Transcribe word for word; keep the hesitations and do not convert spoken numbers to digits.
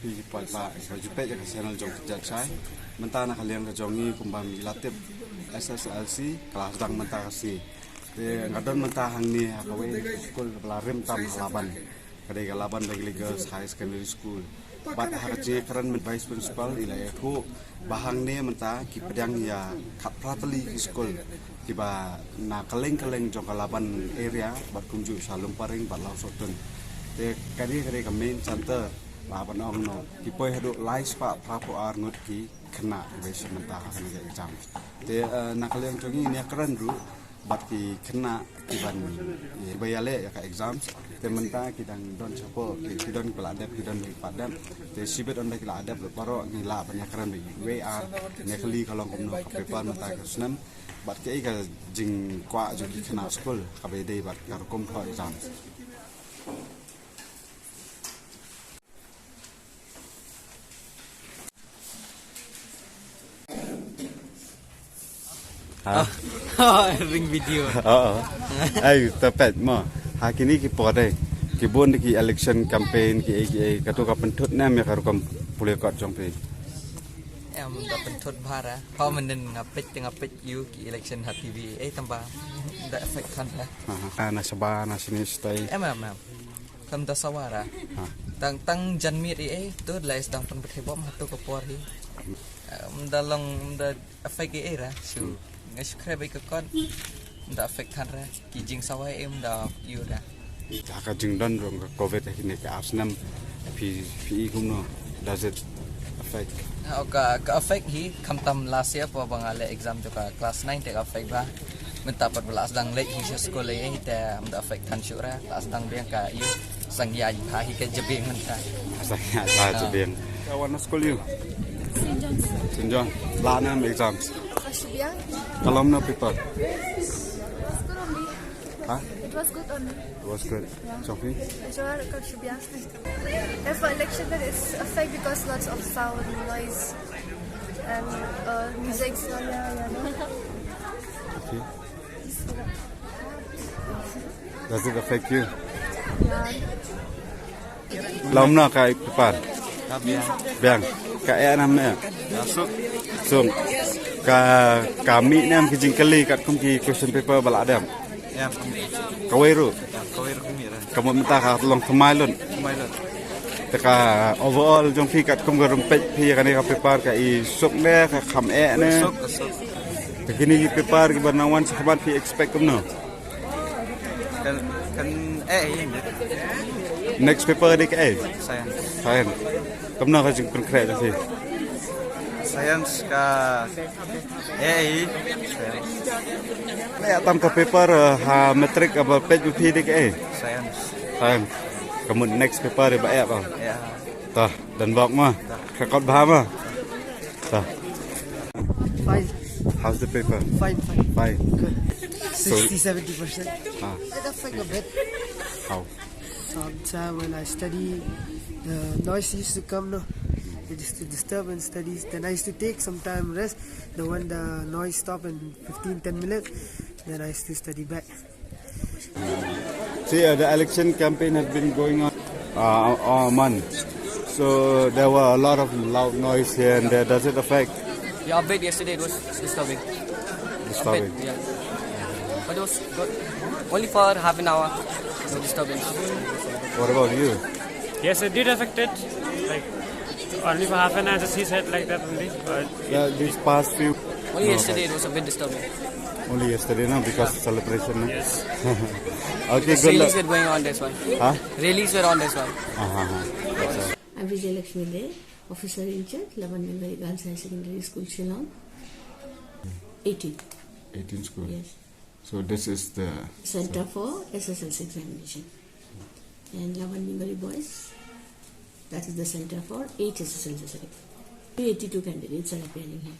Ki paidbah ba ju peit ïa ka channel jong ka Jatshai. Mynta na ka liang ka jong ngi kumba ngi la tip, S S L C ka la sdang mynta ka sngi. Te nga don mynta hangne ha kawei ka skul kaba la rim tam ha Laban. Ka dei ka Laban Valley Girls High Secondary School. Bad ha ka jingkren bad Vice Principal i la ïathuh ba hangne mynta ki pdiang ïa khatphra tylli ki skul kiba na kylleng kylleng jong ka Laban area bad kumjuh sha Lumparing bad Lawsohtun. Te ka dei ka dei ka main center ba ban ong noh ki poi haduh lai spah phra phew ar ngut ki khynnah kiba ïashim bynta ha kane ka exam. Te eh, na ka liang jong ngi ngi ïakren ruh bad ki khynnah kiban ïa, ba ïaleh ïa ka exam. Te mynta ki dang don shapoh ki, ki don kiba la dep, ki don kiba la dep. Te shibit ynda ki la dep baroh ngi lah ban ïakren bad iwei ar, ngi kylli ka long kumno ka paper mynta ka snem bad kaei ka jingkwah jong ki khynnah skul kaba ïadei bad ka rukom thoh exam. Ha? Ring video. Oo. Ai, tapet mo. Ha kini ki por dei. Ki bun ki election campaign ki ei ki ei, kato ka pynthut ne em ïa ka rukom pule kot jong phi? Em da pynthut bha ra. Pha mynnin nga peit te nga peit ïa ki election ha T V. Eh tang ba da effect kan ra. Aha. Ah, na shaba na shini stai. Em em em. Kam da sawa ra. Ha. Tang tang janmiet ei ei to la sdang pynbthei bom ha to ka por hi. Em da long em da effect ei ei ra. Shu. Nga shu khreh bad ka kot. Em da effect kan ra. Ki jingsawa ei em da ïu ra. Ha ka jingdon jong ka covid hi ne ka ar snem phi phi i kumno, does it affect? Ha, ka ka effect hi khamtam last year por ba nga leh exam jong ka class nine te ka effect bha. Mynta pat ba la sdang leit hi sha skul ei ei te em da effect than shuh ra, la sdang biang ka ïu sang ïa hi ka jabieng mynta. Sang ïa ka jabieng. Ka wan na skul ïu? Saint John's. Saint John. La ne em exams? Ka long na paper? It was good only. Ha? It was good only. It was good. Yeah. Sophie? Sure, ka shubiang. As for election, there is effect because lots of sound, noise, and uh, music. So yeah, yeah, no. Okay. Does it affect you? Yeah. Lom na ka paper? Biang. Ka eh nam eh? Suk. Suk. Ka ka mih nam ki jingkylli katkum ki question paper ba la dep? Kawei ruh. Kawei ruh ka mih ra. Ka mut mynta ka long thymmai lut. Thymmai lut. Te ka overall jong phi katkum ka rumpeit phi kane ka paper ka i suk ne ka kham eh ne? Suk, ka suk. Te kine ki paper kiba nang wan shakhmat phi expect kumno? Kan kan eh. Next paper dei ka eh? Science. Science. Kumno ka jingpynkhreh jong phi? Science ka eh. Science. Leh tam ka paper eh, ha matric aba peit ba phi dei ka eh? Science. Science. Ka mut next paper ba eh ba. Ya. Tah, dang bok ma. Ka kot bha ma. Tah. Fine. How's the paper? Fine, fine. Fine. Good. So sixty, seventy percent. Ah. It affect a bit. How? Sometimes when I study, the noise used to come, no? It used to disturb and studies. Then I used to take some time rest. Then when the noise stop in fifteen, ten minutes, then I used to study back. See, uh, the election campaign has been going on uh, a month. So there were a lot of loud noise here and there. Does it affect? Yeah, a bit yesterday it was disturbing. Disturbing. A bit, yeah. But it was good. Only for half an hour, no disturbance. What about you? Yes, it did affect it. Like, only for half an hour, just he said like that only. But yeah, these past few. Only yesterday it was a bit disturbing. Only yesterday, no, because celebration, no? Yes. Okay, good luck. Rallies were going on, that's why. Huh? Rallies were on, that's why. Uh-huh. I'm Vijayalakshmi Dey, officer in charge, Laban Mingbari Girls Higher Secondary School, Shillong. Eighteen. Eighteen school. Yes. So this is the center for S S L C examination. And Laban Mingbari Boys, that is the center for eight S S L C. Eighty-two candidates are appearing here.